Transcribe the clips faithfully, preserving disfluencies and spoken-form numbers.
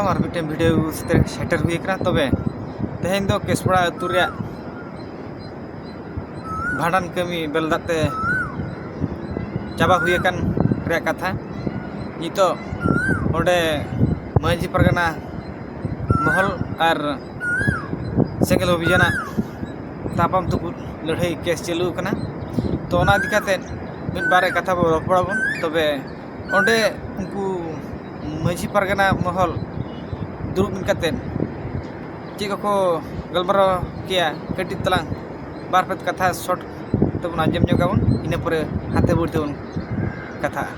ᱟᱨ ᱢᱤᱫᱴᱮᱱ ᱵᱷᱤᱰᱤᱭᱳ ᱥᱮᱴᱮᱨ ᱦᱩᱭ ᱟᱠᱟᱱᱟ᱾ ᱛᱚᱵᱮ ᱛᱮᱦᱮᱧ ᱫᱚ ᱠᱮᱥᱯᱟᱲᱟ ᱟᱹᱛᱩ ᱨᱮᱭᱟᱜ ᱵᱷᱟᱸᱰᱟᱱ ᱠᱟᱹᱢᱤ ᱵᱮᱞ ᱫᱟᱜ ᱛᱮ ᱪᱟᱵᱟ ᱦᱩᱭ ᱟᱠᱟᱱ ᱨᱮᱭᱟᱜ ᱠᱟᱛᱷᱟ᱾ ᱱᱤᱛᱚᱜ ᱚᱸᱰᱮ ᱢᱟᱹᱡᱷᱤ ᱯᱟᱨᱜᱟᱱᱟ ᱢᱚᱦᱚᱞ ᱟᱨ ᱥᱮᱸᱜᱮᱞ ᱚᱵᱷᱤᱡᱟᱱᱟᱜ ᱛᱟᱯᱟᱢ ᱛᱩᱯᱩᱫ ᱞᱟᱹᱲᱦᱟᱹᱭ ᱠᱮᱥ ᱪᱟᱹᱞᱩ ᱟᱠᱟᱱᱟ᱾ ᱛᱚ ᱚᱱᱟ ᱤᱫᱤ ᱠᱟᱛᱮ ᱢᱤᱫ ᱵᱟᱨ ᱠᱟᱛᱷᱟ ᱵᱚ ᱨᱚᱯᱚᱲ ᱟᱵᱚᱱ᱾ ᱛᱚᱵᱮ ᱚᱸᱰᱮ ᱩᱱᱠᱩ ᱢᱟᱹᱡᱷᱤ ᱯᱟᱨᱜᱟᱱᱟ ᱢᱚᱦᱚᱞ ᱫᱩᱲᱩᱵ ᱢᱮᱱ ᱠᱟᱛᱮ ᱪᱮᱫ ᱠᱚᱠᱚ ᱜᱟᱞᱢᱟᱨᱟᱣ ᱠᱮᱭᱟ, ᱠᱟᱹᱴᱤᱡ ᱛᱟᱞᱟᱝ ᱵᱟᱨ ᱯᱮ ᱠᱟᱛᱷᱟ ᱥᱚᱨᱴ ᱛᱮᱵᱚᱱ ᱟᱸᱡᱚᱢ ᱧᱚᱜ ᱟᱵᱚᱱ, ᱤᱱᱟᱹ ᱯᱚᱨᱮ ᱦᱟᱱᱛᱮ ᱵᱟᱹᱲᱛᱤ ᱵᱚᱱ ᱠᱟᱛᱷᱟᱜᱼᱟ᱾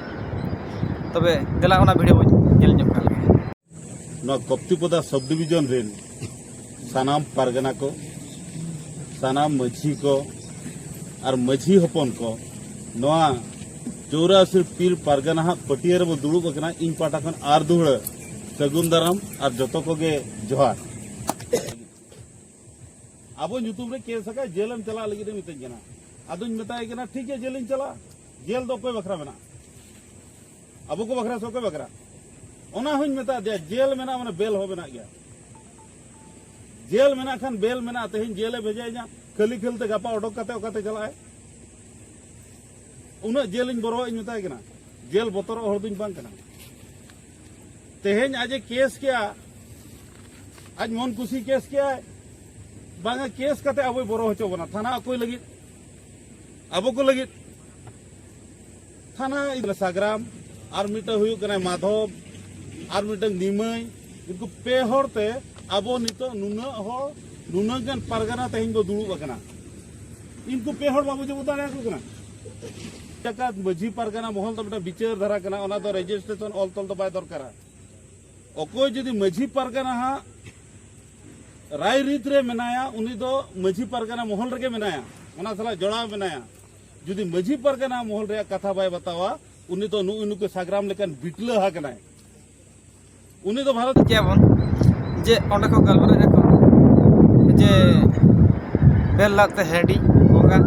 ᱛᱚᱵᱮ ᱫᱮᱞᱟ ᱚᱱᱟ ᱵᱷᱤᱰᱤᱭᱳ ᱵᱚᱱ ᱧᱮᱞ ᱧᱚᱜ ᱠᱟᱜ ᱞᱮᱜᱮ᱾ ᱱᱚᱣᱟ ᱠᱚᱯᱛᱤᱯᱚᱫᱟ ᱥᱟᱵ ᱰᱤᱵᱷᱤᱡᱚᱱ ᱨᱮᱱ ᱥᱟᱱᱟᱢ ᱯᱟᱨᱜᱟᱱᱟ ᱠᱚ, ᱥᱟᱱᱟᱢ ᱢᱟᱹᱡᱷᱤ ᱠᱚ ᱟᱨ ᱢᱟᱹᱡᱷᱤ ᱦᱚᱯᱚᱱ ᱠᱚ, ᱱᱚᱣᱟ ᱪᱚᱣᱨᱟᱥᱤ ᱯᱤᱲ ᱯᱟᱨᱜᱟᱱᱟ ᱦᱟᱸᱜ ᱯᱟᱹᱴᱭᱟᱹ ᱨᱮᱵᱚ ᱫᱩᱲᱩᱵ ᱟᱠᱟᱱᱟ᱾ ᱤᱧ ᱯᱟᱦᱴᱟ ᱠᱷᱚᱱ ᱟᱨ ᱫᱩᱦᱲᱟᱹ ᱥᱟᱹᱜᱩᱱ ᱫᱟᱨᱟᱢ ᱟᱨ ᱡᱚᱛᱚ ᱠᱚᱜᱮ ᱡᱚᱦᱟᱨ᱾ ᱟᱵᱚ ᱧᱩᱛᱩᱢ ᱨᱮ ᱠᱮᱥ ᱟᱠᱟᱫ, ᱡᱮᱞᱮᱢ ᱪᱟᱞᱟᱜ ᱞᱟᱹᱜᱤᱫ ᱮ ᱢᱤᱛᱟᱹᱧ ᱠᱟᱱᱟ᱾ ᱟᱫᱚᱧ ᱢᱮᱛᱟᱭ ᱠᱟᱱᱟ, "ᱴᱷᱤᱠ ᱜᱮᱭᱟ, ᱡᱮᱞᱤᱧ ᱪᱟᱞᱟᱜᱼᱟ᱾ ᱡᱮᱞ ᱫᱚ ᱚᱠᱚᱭ ᱵᱟᱠᱷᱨᱟ ᱢᱮᱱᱟᱜᱼᱟ? ᱟᱵᱚ ᱠᱚ ᱵᱟᱠᱷᱨᱟ ᱥᱮ ᱚᱠᱚᱭ ᱵᱟᱠᱷᱨᱟ?" ᱚᱱᱟ ᱦᱚᱸᱧ ᱢᱮᱛᱟ ᱫᱮᱭᱟ, ᱡᱮᱞ ᱢᱮᱱᱟᱜᱼᱟ ᱢᱟᱱᱮ ᱵᱮᱞ ᱦᱚᱸ ᱢᱮᱱᱟᱜ ᱜᱮᱭᱟ᱾ ᱡᱮᱞ ᱢᱮᱱᱟᱜ ᱠᱷᱟᱱ ᱵᱮᱞ ᱢᱮᱱᱟᱜᱼᱟ᱾ ᱛᱮᱦᱮᱧ ᱡᱮᱞᱮ ᱵᱷᱮᱡᱟᱭᱤᱧᱟ, ᱠᱷᱟᱹᱞᱤ ᱠᱷᱟᱹᱞ ᱛᱮ ᱜᱟᱯᱟ ᱚᱰᱚᱠ ᱠᱟᱛᱮ ᱚᱠᱟᱛᱮ ᱪᱟᱞᱟᱜᱼᱟᱭ? ᱩᱱᱟᱹᱜ ᱡᱮᱞᱤᱧ ᱵᱚᱨᱚᱣᱟᱜ ᱤᱧ ᱢᱮᱛᱟᱭ ᱠᱟᱱᱟ᱾ ᱡᱮᱞ ᱵᱚᱛᱚᱨᱚᱜ ᱦᱚᱲ ᱫᱩᱧ ᱵᱟᱝ ᱠᱟᱱᱟ᱾ ᱛᱮᱦᱮᱧ ᱟᱡ ᱮ ᱠᱮᱥ ᱠᱮᱜᱼᱟ, ᱟᱡ ᱢᱚᱱ ᱠᱩᱥᱤ ᱠᱮᱥ ᱠᱮᱜᱼᱟᱭ, ᱵᱟᱝᱟ ᱠᱮᱥ ᱠᱟᱛᱮ ᱟᱵᱚᱭ ᱵᱚᱨᱚ ᱦᱚᱪᱚ ᱵᱚᱱᱟ᱾ ᱛᱷᱟᱱᱟ ᱚᱠᱚᱭ ᱞᱟᱹᱜᱤᱫ? ᱟᱵᱚ ᱠᱚ ᱞᱟᱹᱜᱤᱫ᱾ ᱛᱷᱟᱱᱟ ᱤᱫᱤ ᱥᱟᱜᱽᱨᱟᱢ, ᱟᱨ ᱢᱤᱫᱴᱟᱝ ᱦᱩᱭᱩᱜ ᱠᱟᱱᱟᱭ ᱢᱟᱫᱷᱚᱵ, ᱟᱨ ᱢᱤᱫᱴᱟᱝ ᱱᱤᱢᱟᱹᱭ᱾ ᱩᱱᱠᱩ ᱯᱮ ᱦᱚᱲ ᱛᱮ ᱟᱵᱚ ᱱᱤᱛᱚᱜ ᱱᱩᱱᱟᱹᱜ ᱦᱚᱲ, ᱱᱩᱱᱟᱹᱜ ᱜᱟᱱ ᱯᱟᱨᱜᱟᱱᱟ ᱛᱮᱦᱮᱧ ᱵᱚ ᱫᱩᱲᱩᱵ ᱟᱠᱟᱱᱟ᱾ ᱩᱱᱠᱩ ᱯᱮ ᱦᱚᱲ ᱵᱟᱵᱚ ᱡᱚᱢ ᱫᱟᱲᱮᱭᱟᱠᱚ ᱠᱟᱱᱟ᱾ ᱡᱟᱠᱟᱛ ᱢᱟᱹᱡᱷᱤ ᱯᱟᱨᱜᱟᱱᱟ ᱢᱚᱦᱚᱞ ᱫᱚ ᱢᱤᱫᱴᱟᱝ ᱵᱤᱪᱟᱹᱨ ᱫᱷᱟᱨᱟ ᱠᱟᱱᱟ, ᱚᱱᱟ ᱫᱚ ᱨᱮᱡᱤᱥᱴᱨᱮᱥᱚᱱ ᱚᱞ ᱛᱚᱞ ᱫᱚ ᱵᱟᱭ ᱫᱚᱨᱠᱟᱨᱟ᱾ ᱚᱠᱚᱭ ᱡᱩᱫᱤ ᱢᱟᱹᱡᱷᱤ ᱯᱟᱨᱜᱟᱱᱟ ᱦᱟᱸᱜ ᱨᱟᱭᱨᱤᱛ ᱨᱮ ᱢᱮᱱᱟᱭᱟ, ᱩᱱᱤ ᱫᱚ ᱢᱟᱹᱡᱷᱤ ᱯᱟᱨᱜᱟᱱᱟ ᱢᱚᱦᱚᱞ ᱨᱮᱜᱮ ᱢᱮᱱᱟᱭᱟ, ᱚᱱᱟ ᱥᱟᱞᱟᱜ ᱡᱚᱲᱟᱣ ᱢᱮᱱᱟᱭᱟ᱾ ᱡᱩᱫᱤ ᱢᱟᱹᱡᱷᱤ ᱯᱟᱨᱜᱟᱱᱟ ᱢᱚᱦᱚᱞ ᱨᱮᱭᱟᱜ ᱠᱟᱛᱷᱟ ᱵᱟᱭ ᱵᱟᱛᱟᱣᱟ, ᱩᱱᱤ ᱫᱚ ᱱᱩᱜᱼᱩ ᱱᱩᱠᱩ ᱥᱟᱜᱽᱨᱟᱢ ᱞᱮᱠᱟᱱ ᱵᱤᱴᱞᱟᱹᱦᱟ ᱠᱟᱱᱟᱭ᱾ ᱩᱱᱤ ᱫᱚ ᱵᱷᱟᱨᱚᱛ ᱪᱮᱫ ᱵᱚᱱ, ᱡᱮ ᱚᱸᱰᱮ ᱠᱚ ᱜᱟᱞᱢᱟᱨᱟᱣ ᱟᱠᱚ ᱡᱮ ᱵᱮᱞ ᱞᱟᱫ ᱛᱮ ᱦᱟᱺᱰᱤ ᱵᱚᱸᱜᱟ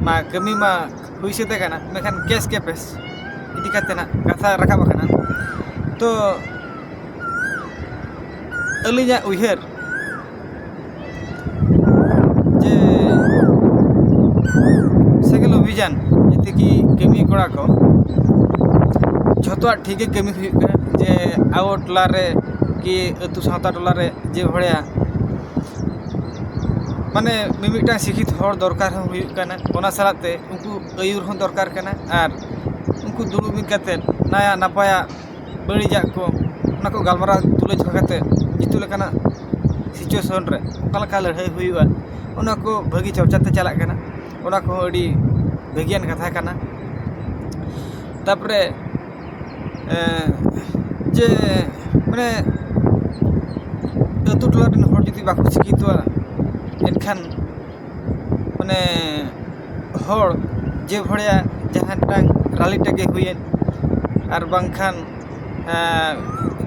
ᱢᱟ ᱠᱟᱹᱢᱤ ᱢᱟ ᱦᱩᱭ ᱥᱟᱹᱛ ᱟᱠᱟᱱᱟ, ᱢᱮᱱᱠᱷᱟᱱ ᱠᱮᱥ ᱠᱮᱯᱮᱥ ᱤᱫᱤ ᱠᱟᱛᱮ ᱱᱟᱜ ᱠᱟᱛᱷᱟ ᱨᱟᱠᱟᱵ ᱟᱠᱟᱱᱟ᱾ ᱛᱚ ᱟᱹᱞᱤᱧᱟᱜ ᱩᱭᱦᱟᱹᱨ ᱡᱮ ᱥᱮᱸᱜᱮᱞ ᱚᱵᱷᱤᱡᱟᱱ ᱡᱮᱛᱮ ᱠᱤ ᱠᱟᱹᱢᱤ ᱠᱚᱲᱟ ᱠᱚ ᱡᱷᱚᱛᱚᱣᱟᱜ ᱴᱷᱤᱠ ᱜᱮ ᱠᱟᱹᱢᱤ ᱦᱩᱭᱩᱜ ᱠᱟᱱᱟ, ᱡᱮ ᱟᱵᱚ ᱴᱚᱞᱟ ᱨᱮ ᱠᱤ ᱟᱹᱛᱩ ᱥᱟᱶᱛᱟ ᱴᱚᱞᱟ ᱨᱮ ᱡᱮ ᱵᱷᱟᱲᱟ ᱢᱟᱱᱮ ᱢᱤᱢᱤᱫᱴᱟᱝ ᱥᱤᱠᱷᱤᱛ ᱦᱚᱲ ᱫᱚᱨᱠᱟᱨ ᱦᱚᱸ ᱦᱩᱭᱩᱜ ᱠᱟᱱᱟ᱾ ᱚᱱᱟ ᱥᱟᱞᱟᱜ ᱛᱮ ᱩᱱᱠᱩ ᱟᱹᱭᱩᱨ ᱦᱚᱸ ᱫᱚᱨᱠᱟᱨ ᱠᱟᱱᱟ ᱟᱨ ᱩᱱᱠᱩ ᱫᱩᱲᱩᱵ ᱢᱤᱫ ᱠᱟᱛᱮᱫ ᱱᱟᱭᱟᱜ ᱱᱟᱯᱟᱭᱟᱜ ᱵᱟᱹᱲᱤᱡᱟᱜ ᱠᱚ, ᱚᱱᱟ ᱠᱚ ᱜᱟᱞᱢᱟᱨᱟᱣ ᱛᱩᱞᱟᱹᱡᱚᱠᱷᱟ ᱠᱟᱛᱮ ᱡᱮᱛᱩ ᱞᱮᱠᱟᱱᱟᱜ situation ᱨᱮ ᱚᱠᱟ ᱞᱮᱠᱟ ᱞᱟᱹᱲᱦᱟᱹᱭ ᱦᱩᱭᱩᱜᱼᱟ, ᱚᱱᱟ ᱠᱚ ᱵᱷᱟᱹᱜᱤ ᱪᱚᱨᱪᱟ ᱛᱮ ᱪᱟᱞᱟᱜ ᱠᱟᱱᱟ᱾ ᱚᱱᱟ ᱠᱚᱦᱚᱸ ᱟᱹᱰᱤ ᱵᱷᱟᱹᱜᱤᱭᱟᱱ ᱠᱟᱛᱷᱟ ᱠᱟᱱᱟ᱾ ᱛᱟᱨᱯᱚᱨᱮ ᱮᱸ, ᱡᱮ ᱢᱟᱱᱮ ᱟᱹᱛᱩ ᱴᱚᱞᱟ ᱨᱮᱱ ᱦᱚᱲ ᱡᱩᱫᱤ ᱵᱟᱠᱚ ᱥᱤᱠᱠᱷᱤᱛᱚᱜᱼᱟ, ᱮᱱᱠᱷᱟᱱ ᱢᱟᱱᱮ ᱦᱚᱲ ᱡᱮ ᱵᱷᱟᱲᱟ ᱡᱟᱦᱟᱸ ᱢᱤᱫᱴᱟᱝ ᱨᱟᱞᱤ ᱴᱟᱜᱮ ᱦᱩᱭᱮᱱ, ᱟᱨ ᱵᱟᱝᱠᱷᱟᱱ ᱮᱸ,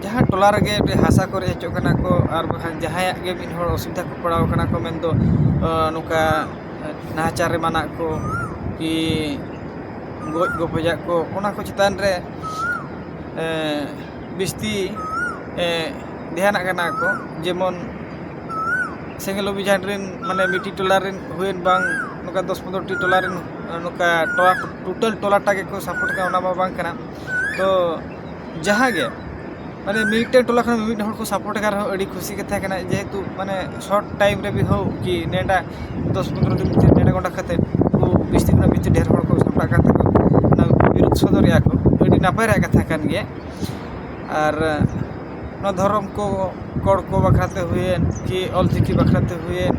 ᱡᱟᱦᱟᱸ ᱴᱚᱞᱟ ᱨᱮᱜᱮ ᱦᱟᱥᱟ ᱠᱚ ᱨᱮᱡ ᱦᱚᱪᱚᱜ ᱠᱟᱱᱟ ᱠᱚ, ᱟᱨ ᱵᱟᱝᱠᱷᱟᱱ ᱡᱟᱦᱟᱸᱭᱟᱜ ᱜᱮ ᱢᱤᱫ ᱦᱚᱲ ᱚᱥᱩᱵᱤᱫᱷᱟ ᱠᱚ ᱯᱟᱲᱟᱣ ᱠᱟᱱᱟ ᱠᱚ ᱢᱮᱱᱫᱚ ᱮᱸ, ᱱᱚᱝᱠᱟ ᱱᱟᱦᱟᱪᱟᱨ ᱮᱢᱟᱱᱟᱜ ᱠᱚ ᱠᱤ ᱜᱚᱡ ᱜᱚᱯᱚᱡᱟᱜ ᱠᱚ, ᱚᱱᱟ ᱠᱚ ᱪᱮᱛᱟᱱ ᱨᱮ ᱮᱸ, ᱵᱤᱥᱛᱤ ᱮᱸ, ᱫᱷᱮᱭᱟᱱᱟᱜ ᱠᱟᱱᱟ ᱠᱚ᱾ ᱡᱮᱢᱚᱱ ᱥᱮᱸᱜᱮᱞ ᱚᱵᱷᱤᱡᱟᱱ ᱨᱮᱱ ᱢᱟᱱᱮ ᱢᱤᱫᱴᱤᱡ ᱴᱚᱞᱟ ᱨᱮᱱ ᱦᱩᱭᱮᱱ ᱵᱟᱝ ᱱᱚᱝᱠᱟ ᱫᱚᱥ ᱯᱚᱱᱨᱚ ᱴᱤ ᱴᱚᱞᱟ ᱨᱮᱱ ᱱᱚᱝᱠᱟ ᱴᱚᱞᱟ, ᱴᱳᱴᱟᱞ ᱴᱚᱞᱟᱴᱟ ᱜᱮᱠᱚ ᱥᱟᱯᱳᱨᱴ ᱠᱟᱱᱟ, ᱚᱱᱟ ᱢᱟ ᱵᱟᱝ ᱠᱟᱱᱟ᱾ ᱛᱚ ᱡᱟᱦᱟᱸ ᱜᱮ ᱢᱟᱱᱮ ᱢᱤᱫᱴᱮᱱ ᱴᱚᱞᱟ ᱠᱷᱚᱱ ᱢᱤᱢᱤᱫ ᱦᱚᱲ ᱠᱚ ᱥᱟᱯᱳᱨᱴ ᱠᱟᱱ ᱨᱮᱦᱚᱸ ᱟᱹᱰᱤ ᱠᱷᱩᱥᱤ ᱠᱟᱛᱷᱟ ᱠᱟᱱᱟ, ᱡᱮᱦᱮᱛᱩ ᱢᱟᱱᱮ ᱥᱚᱨᱴ ᱴᱟᱭᱤᱢ ᱨᱮ ᱵᱤᱦᱟᱹᱣ ᱠᱤ ᱱᱮᱰᱟ ᱫᱚᱥ ᱯᱚᱱᱨᱚ ᱫᱤᱱ ᱵᱷᱤᱛᱤᱨ ᱱᱮᱰᱟ ᱜᱚᱸᱰᱟ ᱠᱟᱛᱮ ᱩᱱᱠᱩ ᱵᱤᱥ ᱫᱤᱱ ᱠᱷᱚᱱᱟᱜ ᱵᱤᱥᱛᱤ ᱰᱷᱮᱨ ᱦᱚᱲ ᱠᱚ ᱥᱟᱯᱲᱟᱜ ᱠᱟᱱ ᱛᱟᱠᱚ ᱚᱱᱟ ᱵᱤᱨᱳᱫ ᱥᱚᱫᱚᱨᱮᱜᱼᱟ ᱠᱚ, ᱟᱹᱰᱤ ᱱᱟᱯᱟᱭ ᱨᱮᱭᱟᱜ ᱠᱟᱛᱷᱟ ᱠᱟᱱ ᱜᱮᱭᱟ᱾ ᱟᱨ ᱱᱚᱣᱟ ᱫᱷᱚᱨᱚᱢ ᱠᱚ ᱠᱚᱲ ᱠᱚ ᱵᱟᱠᱷᱨᱟ ᱛᱮ ᱦᱩᱭᱮᱱ ᱠᱤ ᱚᱞᱪᱤᱠᱤ ᱵᱟᱠᱷᱨᱟ ᱛᱮ ᱦᱩᱭᱮᱱ,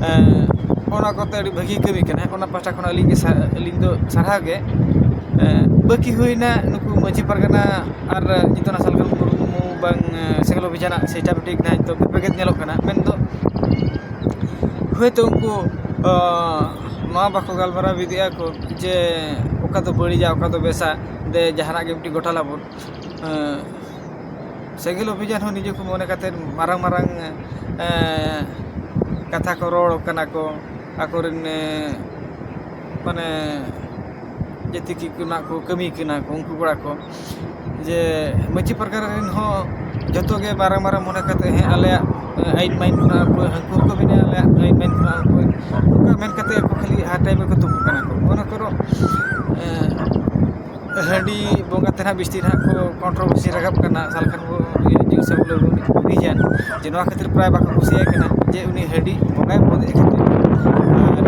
ᱮᱸ, ᱚᱱᱟ ᱠᱚᱛᱮ ᱟᱹᱰᱤ ᱵᱷᱟᱹᱜᱤ ᱠᱟᱹᱢᱤ ᱠᱟᱱᱟᱭ᱾ ᱚᱱᱟ ᱯᱟᱦᱴᱟ ᱠᱷᱚᱱ ᱟᱹᱞᱤᱧ ᱜᱮ ᱥᱟ-, ᱟᱹᱞᱤᱧ ᱫᱚ ᱥᱟᱨᱦᱟᱣ ᱜᱮ᱾ ᱮᱸ, ᱵᱟᱹᱠᱤ ᱦᱩᱭᱱᱟ ᱱᱩᱠᱩ ᱢᱟᱹᱡᱷᱤ ᱯᱟᱨᱜᱟᱱᱟ ᱟᱨ ᱡᱤᱛᱩᱱ ᱟᱥᱟᱞ ᱠᱷᱚᱱ ᱢᱩᱨᱢᱩ ᱵᱟᱝ, ᱮᱸ, ᱥᱮᱸᱜᱮᱞ ᱚᱵᱷᱤᱡᱟᱱᱟᱜ ᱥᱮ ᱮᱴᱟᱜ ᱢᱤᱫᱴᱤᱡ ᱱᱤᱛᱚᱜ ᱵᱷᱮᱯᱮᱜᱮᱫ ᱧᱮᱞᱚᱜ ᱠᱟᱱᱟ᱾ ᱢᱮᱱᱫᱚ ᱦᱳᱭᱛᱳ ᱩᱱᱠᱩ, ᱟᱸ, ᱱᱚᱣᱟ ᱵᱟᱠᱚ ᱜᱟᱞᱢᱟᱨᱟᱣ ᱤᱫᱤᱜᱼᱟ ᱠᱚ ᱡᱮ ᱚᱠᱟ ᱫᱚ ᱵᱟᱹᱲᱤᱡᱟ, ᱚᱠᱟ ᱫᱚ ᱵᱮᱥᱟ, ᱫᱮ ᱡᱟᱦᱟᱱᱟᱜ ᱜᱮ ᱢᱤᱫᱴᱤᱡ ᱜᱚᱴᱟ ᱞᱟᱵᱚᱱ᱾ ᱮᱸ, ᱥᱮᱸᱜᱮᱞ ᱚᱵᱷᱤᱡᱟᱱ ᱦᱚᱸ ᱱᱤᱡᱮ ᱠᱚ ᱢᱚᱱᱮ ᱠᱟᱛᱮᱫ ᱢᱟᱨᱟᱝ ᱢᱟᱨᱟᱝ, ᱮᱸ, ᱠᱟᱛᱷᱟ ᱠᱚ ᱨᱚᱲ ᱠᱟᱱᱟ ᱠᱚ ᱟᱠᱚᱨᱮᱱ, ᱮᱸ, ᱢᱟᱱᱮ ᱡᱟᱹᱛᱤ ᱠᱤ ᱠᱚ ᱠᱟᱹᱢᱤ ᱠᱟᱱᱟ ᱠᱚ ᱩᱱᱠᱩ ᱠᱚᱲᱟ ᱠᱚ, ᱡᱮ ᱢᱟᱹᱡᱷᱤ ᱯᱟᱨᱜᱟᱱᱟ ᱨᱮᱱ ᱦᱚᱸ ᱡᱚᱛᱚ ᱜᱮ ᱢᱟᱨᱟᱝ ᱢᱟᱨᱟᱝ ᱢᱚᱱᱮ ᱠᱟᱛᱮ, ᱦᱮᱸ, ᱟᱞᱮᱭᱟᱜ ᱟᱭᱤᱱ ᱢᱟᱭᱤᱱ ᱠᱷᱚᱱᱟᱜ ᱚᱠᱚᱭ, ᱦᱟᱹᱱᱠᱩ ᱦᱚᱸᱠᱚ ᱢᱮᱱᱟ ᱟᱞᱮᱭᱟᱜ ᱟᱭᱤᱱ ᱢᱟᱭᱤᱱ ᱠᱷᱚᱱᱟᱜ ᱚᱠᱚᱭ, ᱱᱚᱝᱠᱟ ᱢᱮᱱ ᱠᱟᱛᱮ ᱟᱠᱚ ᱠᱷᱟᱹᱞᱤ ᱦᱟᱨ ᱴᱟᱭᱤᱢ ᱨᱮᱠᱚ ᱛᱩᱯᱩᱜ ᱠᱟᱱᱟ ᱠᱚ᱾ ᱢᱚᱱᱮ ᱠᱚᱨᱚ ᱦᱟᱺᱰᱤ ᱵᱚᱸᱜᱟ ᱛᱮ ᱱᱟᱦᱟᱜ ᱵᱤᱥᱛᱤ ᱱᱟᱦᱟᱜ ᱠᱚ ᱠᱚᱱᱴᱨᱳᱵᱷᱟᱨᱥᱤ ᱨᱟᱠᱟᱵ ᱠᱟᱱᱟ ᱥᱟᱞᱠᱷᱟᱱ ᱡᱤᱣᱤ ᱥᱟᱹᱜᱩᱱ ᱚᱵᱷᱤᱡᱟᱱ, ᱡᱮ ᱱᱚᱣᱟ ᱠᱷᱟᱹᱛᱤᱨ ᱯᱨᱟᱭ ᱵᱟᱠᱚ ᱠᱩᱥᱤᱭᱟᱭ ᱠᱟᱱᱟ ᱡᱮ ᱩᱱᱤ ᱦᱟᱺᱰᱤ ᱵᱚᱸᱜᱟᱭ ᱵᱚᱸᱫᱮᱫ ᱠᱷᱟᱹᱛᱤᱨ᱾ ᱟᱨ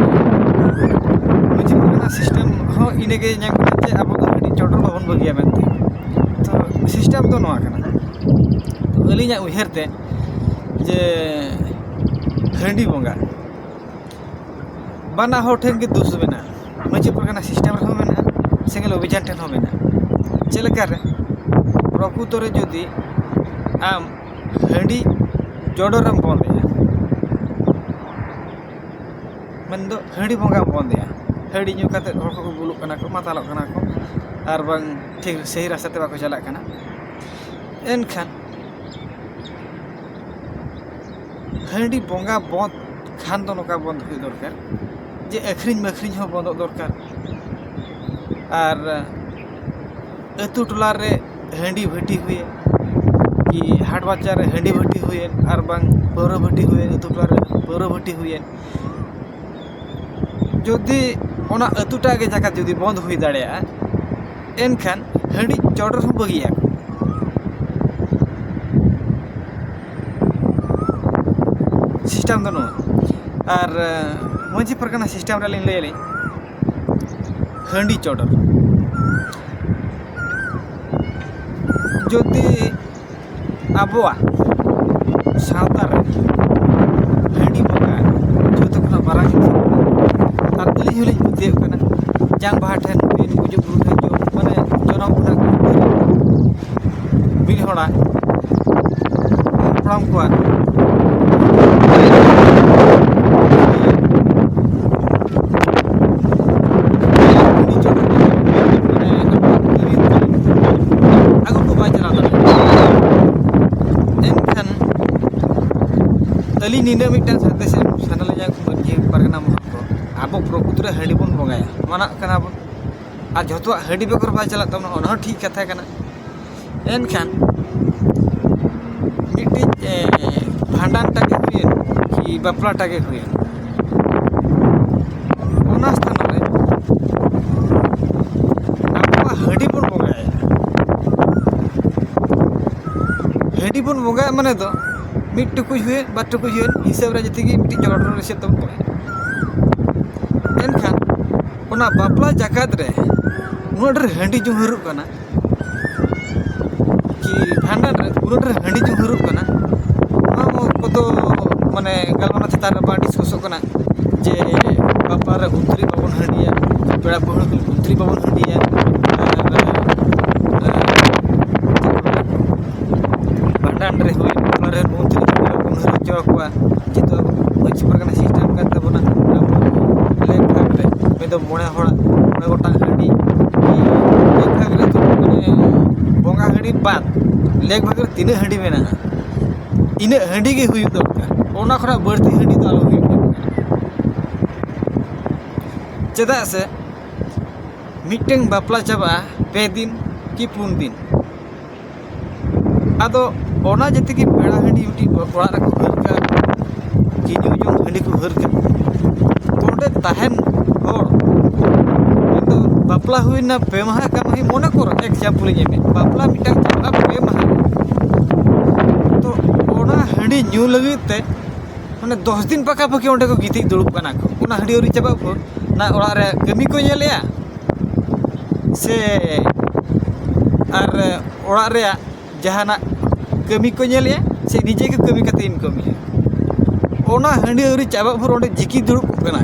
ᱢᱟᱹᱡᱷᱤ ᱯᱟᱨᱜᱟᱱᱟ ᱥᱤᱥᱴᱮᱢ ᱦᱚᱸ ᱤᱱᱟᱹᱜᱮ ᱧᱮᱞ ᱠᱟᱱᱟ ᱡᱮ ᱟᱵᱚ ᱫᱚ ᱦᱟᱺᱰᱤ ᱪᱚᱰᱚᱨ ᱵᱟᱵᱚᱱ ᱵᱟᱹᱜᱤᱭᱟ ᱢᱮᱱᱛᱮ᱾ ᱛᱚ ᱥᱤᱥᱴᱮᱢ ᱫᱚ ᱱᱚᱣᱟ ᱠᱟᱱᱟ᱾ ᱛᱚ ᱟᱹᱞᱤᱧᱟᱜ ᱩᱭᱦᱟᱹᱨ ᱛᱮ ᱡᱮ ᱦᱟᱺᱰᱤ ᱵᱚᱸᱜᱟ ᱵᱟᱱᱟ ᱦᱚᱲ ᱴᱷᱮᱱ ᱜᱮ ᱫᱳᱥ ᱢᱮᱱᱟᱜᱼᱟ, ᱢᱟᱹᱡᱷᱤ ᱯᱟᱨᱜᱟᱱᱟ ᱥᱤᱥᱴᱮᱢ ᱨᱮᱦᱚᱸ ᱢᱮᱱᱟᱜᱼᱟ, ᱥᱮᱸᱜᱮᱞ ᱚᱵᱷᱤᱡᱟᱱ ᱴᱷᱮᱱ ᱦᱚᱸ ᱢᱮᱱᱟᱜᱼᱟ᱾ ᱪᱮᱫ ᱞᱮᱠᱟᱨᱮ? ᱯᱨᱚᱠᱩᱛᱚ ᱨᱮ ᱡᱩᱫᱤ ᱟᱢ ᱦᱟᱺᱰᱤ ᱪᱚᱰᱚᱨᱮᱢ ᱵᱚᱱᱫᱮᱭᱟ, ᱢᱮᱱᱫᱚ ᱦᱟᱺᱰᱤ ᱵᱚᱸᱜᱟᱢ ᱵᱚᱱᱫᱮᱭᱟ, ᱦᱟᱺᱰᱤ ᱧᱩ ᱠᱟᱛᱮᱫ ᱦᱚᱲ ᱠᱚᱠᱚ ᱵᱩᱞᱩᱜ ᱠᱟᱱᱟ ᱠᱚ, ᱢᱟᱛᱟᱞᱚᱜ ᱠᱟᱱᱟ ᱠᱚ, ᱟᱨ ᱵᱟᱝ ᱴᱷᱤᱠ ᱥᱟᱹᱦᱤ ᱨᱟᱥᱛᱟ ᱛᱮ ᱵᱟᱠᱚ ᱪᱟᱞᱟᱜ ᱠᱟᱱᱟ, ᱮᱱᱠᱷᱟᱱ ᱦᱟᱺᱰᱤ ᱵᱚᱸᱜᱟ ᱵᱚᱸᱫᱽ ᱠᱷᱟᱱ ᱫᱚ ᱱᱚᱝᱠᱟ ᱵᱚᱸᱫᱽ ᱦᱩᱭᱩᱜ ᱫᱚᱨᱠᱟᱨ ᱡᱮ ᱟᱹᱠᱷᱨᱤᱧ ᱢᱟᱹᱠᱷᱨᱤᱧ ᱦᱚᱸ ᱵᱚᱸᱫᱚᱜ ᱫᱚᱨᱠᱟᱨ᱾ ᱟᱨ ᱟᱹᱛᱩ ᱴᱚᱞᱟ ᱨᱮ ᱦᱟᱺᱰᱤ ᱵᱷᱟᱹᱴᱤ ᱦᱩᱭᱮᱱ, ᱠᱤ ᱦᱟᱴ ᱵᱟᱡᱟᱨ ᱨᱮ ᱦᱟᱺᱰᱤ ᱵᱷᱟᱹᱴᱤ ᱦᱩᱭᱮᱱ, ᱟᱨ ᱵᱟᱝ ᱯᱟᱹᱣᱨᱟᱹ ᱵᱷᱟᱹᱴᱤ ᱦᱩᱭᱮᱱ, ᱟᱹᱛᱩ ᱴᱚᱞᱟ ᱨᱮ ᱯᱟᱹᱣᱨᱟᱹ ᱵᱷᱟᱹᱴᱤ ᱦᱩᱭᱮᱱ, ᱡᱩᱫᱤ ᱚᱱᱟ ᱟᱹᱛᱩᱴᱟᱜ ᱜᱮ ᱡᱟᱠᱟᱛ ᱡᱩᱫᱤ ᱵᱚᱸᱫᱽ ᱦᱩᱭ ᱫᱟᱲᱮᱭᱟᱜᱼᱟ, ᱮᱱᱠᱷᱟᱱ ᱦᱟᱺᱰᱤ ᱪᱚᱰᱚᱨ ᱦᱚᱸ ᱵᱟᱹᱜᱤᱭᱟ᱾ ᱥᱤᱥᱴᱮᱢ ᱫᱚ ᱱᱚᱣᱟ᱾ ᱟᱨ ᱢᱟᱹᱡᱷᱤ ᱯᱟᱨᱜᱟᱱᱟ ᱥᱤᱥᱴᱮᱢ ᱨᱮ ᱞᱤᱧ ᱞᱟᱹᱭ ᱟᱹᱞᱤᱧ, ᱦᱟᱺᱰᱤ ᱪᱚᱰᱚᱨ ᱡᱩᱫᱤ ᱟᱵᱚᱣᱟᱜ ᱥᱟᱶᱛᱟ ᱨᱮ ᱦᱟᱺᱰᱤ ᱵᱚᱸᱜᱟ ᱡᱚᱛᱚ ᱠᱷᱚᱱᱟᱜ ᱢᱟᱨᱟᱝ ᱡᱤᱱᱤᱥ ᱠᱟᱱᱟ᱾ ᱟᱨ ᱟᱹᱞᱤᱧ ᱦᱚᱸᱞᱤᱧ ᱯᱟᱹᱛᱭᱟᱹᱜ ᱠᱟᱱᱟ, ᱡᱟᱝ ᱵᱟᱦᱟ ᱴᱷᱮᱱ ᱦᱩᱭᱮᱱ, ᱜᱩᱡᱩᱜ ᱵᱩᱨᱩ ᱴᱷᱮᱱ ᱡᱚᱢ, ᱢᱟᱱᱮ ᱡᱚᱱᱚᱢ ᱠᱷᱚᱱᱟᱜ ᱢᱤᱫ ᱦᱚᱲᱟᱜ ᱦᱟᱯᱲᱟᱢ ᱠᱚᱣᱟᱜ ᱟᱹᱜᱩ ᱠᱚ ᱵᱟᱭ ᱪᱟᱞᱟᱣ ᱫᱟᱲᱮᱭᱟᱜᱼᱟ᱾ ᱮᱱᱠᱷᱟᱱ ᱟᱹᱞᱤᱧ ᱱᱤᱱᱟᱹᱜ ᱢᱤᱫᱴᱟᱝ ᱥᱟᱸᱫᱮᱥ ᱮᱢ ᱥᱟᱱᱟ ᱞᱤᱧᱟ, ᱢᱟᱹᱡᱷᱤ ᱯᱟᱨᱜᱟᱱᱟ ᱢᱚᱦᱚᱞ ᱠᱚ, ᱟᱵᱚ ᱯᱨᱚᱠᱨᱤᱛᱤ ᱨᱮ ᱦᱟᱺᱰᱤ ᱵᱚᱱ ᱵᱚᱸᱜᱟᱭᱟ, ᱢᱟᱱᱟᱜ ᱠᱟᱱᱟ ᱵᱚᱱ, ᱟᱨ ᱡᱷᱚᱛᱚᱣᱟᱜ ᱦᱟᱺᱰᱤ ᱵᱮᱜᱚᱨ ᱵᱟᱭ ᱪᱟᱞᱟᱜ ᱛᱟᱵᱚᱱᱟ, ᱚᱱᱟ ᱦᱚᱸ ᱴᱷᱤᱠ ᱠᱟᱛᱷᱟ ᱠᱟᱱᱟ᱾ ᱮᱱᱠᱷᱟᱱ ᱵᱟᱯᱞᱟᱴᱟᱜ ᱜᱮ ᱦᱩᱭᱮᱱ, ᱚᱱᱟ ᱥᱛᱷᱟᱱ ᱨᱮ ᱟᱵᱚᱣᱟᱜ ᱦᱟᱺᱰᱤ ᱵᱚᱱ ᱵᱚᱸᱜᱟᱭᱟ᱾ ᱦᱟᱺᱰᱤ ᱵᱚᱱ ᱵᱚᱸᱜᱟᱭᱟ ᱢᱟᱱᱮ ᱫᱚ ᱢᱤᱫ ᱴᱩᱠᱩᱡ ᱦᱩᱭᱮᱱ, ᱵᱟᱨ ᱴᱩᱠᱩᱡ ᱦᱩᱭᱮᱱ, ᱦᱤᱥᱟᱹᱵ ᱨᱮ ᱡᱩᱫᱤ ᱜᱮ ᱢᱤᱫᱴᱤᱡ ᱪᱚᱰᱚᱨ ᱨᱮ ᱦᱤᱥᱟᱹᱵ ᱛᱮᱵᱚᱱ ᱵᱚᱸᱜᱟᱭᱟ᱾ ᱮᱱᱠᱷᱟᱱ ᱚᱱᱟ ᱵᱟᱯᱞᱟ ᱡᱟᱠᱟᱛ ᱨᱮ ᱩᱱᱟᱹᱜ ᱰᱷᱮᱨ ᱦᱟᱺᱰᱤ ᱧᱩ ᱦᱩᱭᱩᱜ ᱠᱟᱱᱟ, ᱠᱤ ᱵᱷᱟᱸᱰᱟᱱ ᱨᱮ ᱩᱱᱟᱹᱜ ᱰᱷᱮᱨ ᱦᱟᱺᱰᱤ ᱧᱩ ᱦᱩᱭᱩᱜ ᱠᱟᱱᱟ, ᱚᱱᱟ ᱠᱚᱫᱚ ᱢᱟᱱᱮ ᱜᱟᱞᱢᱟᱨᱟᱣ ᱪᱮᱛᱟᱱ ᱨᱮ ᱵᱟᱝ ᱰᱤᱥᱠᱟᱥᱚᱜ ᱠᱟᱱᱟ ᱡᱮ ᱵᱟᱯᱞᱟ ᱨᱮ ᱩᱛᱨᱤ ᱵᱟᱵᱚᱱ ᱦᱟᱺᱰᱤᱭᱟ, ᱯᱮᱲᱟ ᱯᱟᱹᱲᱦᱟᱹ ᱠᱚ ᱩᱛᱨᱤ ᱵᱟᱵᱚᱱ ᱦᱟᱺᱰᱤᱭᱟ, ᱟᱨ, ᱟᱨ ᱵᱷᱟᱸᱰᱟᱱ ᱨᱮ ᱦᱩᱭ, ᱵᱟᱯᱞᱟ ᱨᱮ ᱩᱛᱨᱤ ᱵᱟᱵᱚᱱ ᱦᱟᱺᱰᱤ ᱦᱚᱪᱚ ᱟᱠᱚᱣᱟ᱾ ᱡᱮᱦᱮᱛᱩ ᱟᱵᱚ ᱢᱟᱹᱡᱷᱤ ᱯᱟᱨᱜᱟᱱᱟ ᱥᱤᱥᱴᱮᱢ ᱠᱟᱱ ᱛᱟᱵᱚᱱᱟ, ᱟᱵᱚ ᱞᱮᱠ ᱵᱷᱟᱜᱽ ᱨᱮ ᱢᱮᱱᱫᱚ ᱢᱚᱬᱮ ᱦᱚᱲᱟᱜ ᱢᱚᱬᱮ ᱜᱚᱴᱟᱝ ᱦᱟᱺᱰᱤ, ᱞᱮᱠ ᱵᱷᱟᱜᱽ ᱨᱮ ᱢᱟᱱᱮ ᱵᱚᱸᱜᱟ ᱦᱟᱺᱰᱤ ᱵᱟᱫ ᱞᱮᱠ ᱵᱷᱟᱜᱽ ᱨᱮ ᱛᱤᱱᱟᱹᱜ ᱦᱟᱺᱰᱤ ᱢᱮᱱᱟᱜᱼᱟ, ᱤᱱᱟᱹᱜ ᱦᱟᱺᱰᱤ ᱜᱮ ᱦᱩᱭᱩᱜ ᱫᱚᱨᱠᱟᱨ᱾ ᱚᱱᱟ ᱠᱷᱚᱱᱟᱜ ᱵᱟᱹᱲᱛᱤ ᱦᱟᱺᱰᱤ ᱫᱚ ᱟᱞᱚ ᱦᱩᱭᱩᱜ ᱫᱚᱨᱠᱟᱨ᱾ ᱪᱮᱫᱟᱜ ᱥᱮ ᱢᱤᱫᱴᱟᱝ ᱵᱟᱯᱞᱟ ᱪᱟᱵᱟᱜᱼᱟ ᱯᱮ ᱫᱤᱱ ᱠᱤ ᱯᱩᱱ ᱫᱤᱱ, ᱟᱫᱚ ᱚᱱᱟ ᱡᱮᱛᱮ ᱜᱮ ᱯᱮᱲᱟ ᱦᱟᱺᱰᱤ ᱢᱤᱫᱴᱤᱡ ᱚᱲᱟᱜ ᱨᱮᱠᱚ ᱦᱟᱹᱨ ᱠᱟᱜᱼᱟ, ᱠᱤ ᱧᱩ ᱡᱚᱝ ᱦᱟᱺᱰᱤ ᱠᱚ ᱦᱟᱹᱨ ᱠᱟᱜᱼᱟ, ᱛᱚ ᱚᱸᱰᱮ ᱛᱟᱦᱮᱱ ᱦᱚᱲ ᱢᱮᱱᱫᱚ ᱵᱟᱯᱞᱟ ᱦᱩᱭᱱᱟ ᱯᱮ ᱢᱟᱦᱟ ᱠᱟᱱ, ᱢᱚᱱᱮ ᱠᱚᱨᱚ ᱮᱠᱡᱟᱢᱯᱚᱞ ᱤᱧ ᱮᱢᱮᱫ, ᱵᱟᱯᱞᱟ ᱢᱤᱫᱴᱟᱝ ᱪᱟᱞᱟᱜᱼᱟ ᱯᱮ ᱢᱟᱦᱟ, ᱛᱚ ᱚᱱᱟ ᱦᱟᱺᱰᱤ ᱧᱩ ᱞᱟᱹᱜᱤᱫ ᱛᱮ ᱢᱟᱱᱮ ᱫᱚᱥ ᱫᱤᱱ ᱯᱟᱠᱟ ᱯᱟᱠᱤ ᱚᱸᱰᱮ ᱠᱚ ᱜᱤᱛᱤᱡ ᱫᱩᱲᱩᱵ ᱠᱟᱱᱟ ᱠᱚ᱾ ᱚᱱᱟ ᱦᱟᱺᱰᱤ ᱟᱹᱣᱨᱤ ᱪᱟᱵᱟᱜ ᱵᱷᱳᱨ ᱚᱱᱟ ᱚᱲᱟᱜ ᱨᱮ ᱠᱟᱹᱢᱤ ᱠᱚ ᱧᱮᱞᱮᱜᱼᱟ, ᱥᱮ ᱟᱨ ᱚᱲᱟᱜ ᱨᱮᱭᱟᱜ ᱡᱟᱦᱟᱱᱟᱜ ᱠᱟᱹᱢᱤ ᱠᱚ ᱧᱮᱞᱮᱜᱼᱟ, ᱥᱮ ᱱᱤᱡᱮ ᱜᱮ ᱠᱟᱹᱢᱤ ᱠᱟᱛᱮ ᱤᱱᱠᱟᱢᱮᱜᱼᱟ᱾ ᱚᱱᱟ ᱦᱟᱺᱰᱤ ᱟᱹᱣᱨᱤ ᱪᱟᱵᱟᱜ ᱵᱷᱳᱨ ᱚᱸᱰᱮ ᱡᱤᱠᱤ ᱫᱩᱲᱩᱵ ᱠᱚᱜ ᱠᱟᱱᱟ᱾